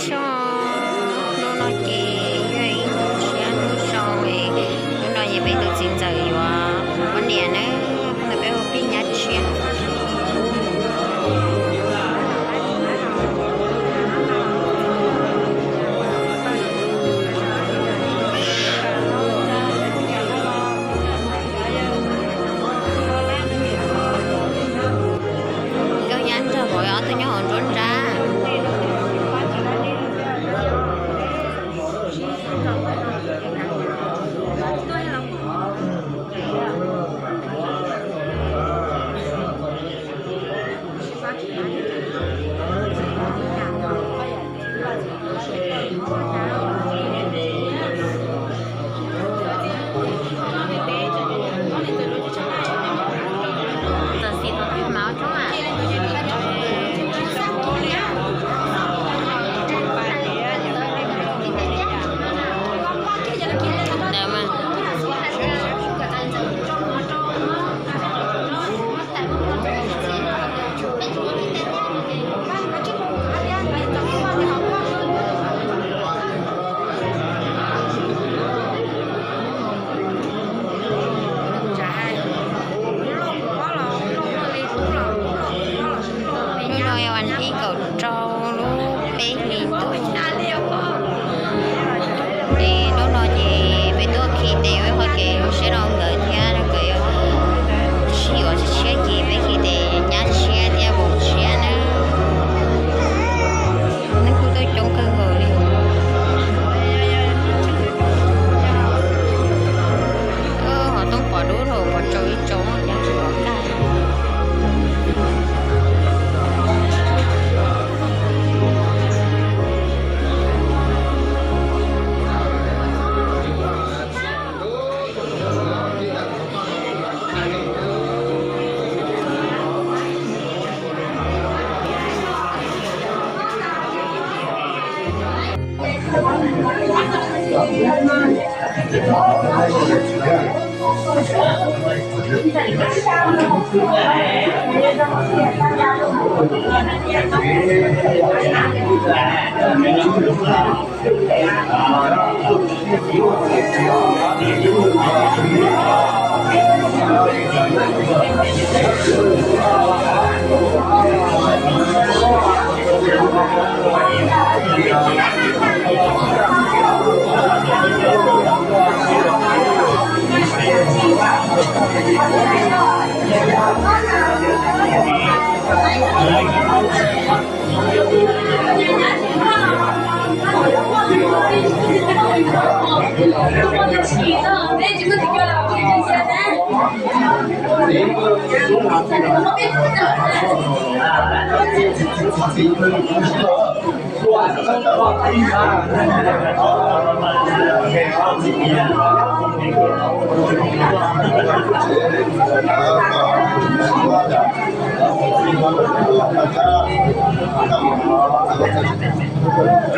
Hnub no ces yog ib hnub tshiab hnub zoo, hnub no ces peb tus txiv ntxawm yuav poj niam na, hnub no peb ua pij nyab tshiab. Nkauj Nyab nrog Vauv ob tug nyob hauv nruab nrab. Hnub no yog vas thib kaum rau lub peb hlis ntuj. Ces hnub no ces peb tuaj khi tes ua ib qho kev zoo siab rau nkawd thiab, nkawd yuav sib yuav tshiab ces peb khi tes nyab tshiab thiab vauv tshiab na. Neeg kuj tuaj coob kawg nkaus li. Hov tooj pom dub rau pom tsaus ib tsaus, nyab tsis pom kaj.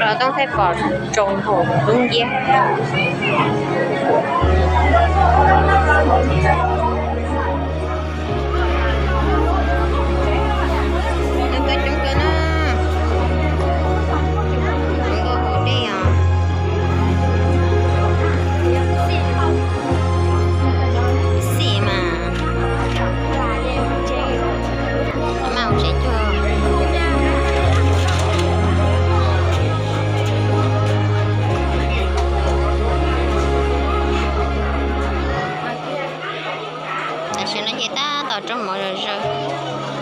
Los tooj thaij pom tsaus nkaus dub nciab. Neeg tuaj coob kawg na. Coob nkauj hauv dej os. Xim mas. Maj mus tsev cuag. Tam sim no ces tab tom rau mov zom zaws.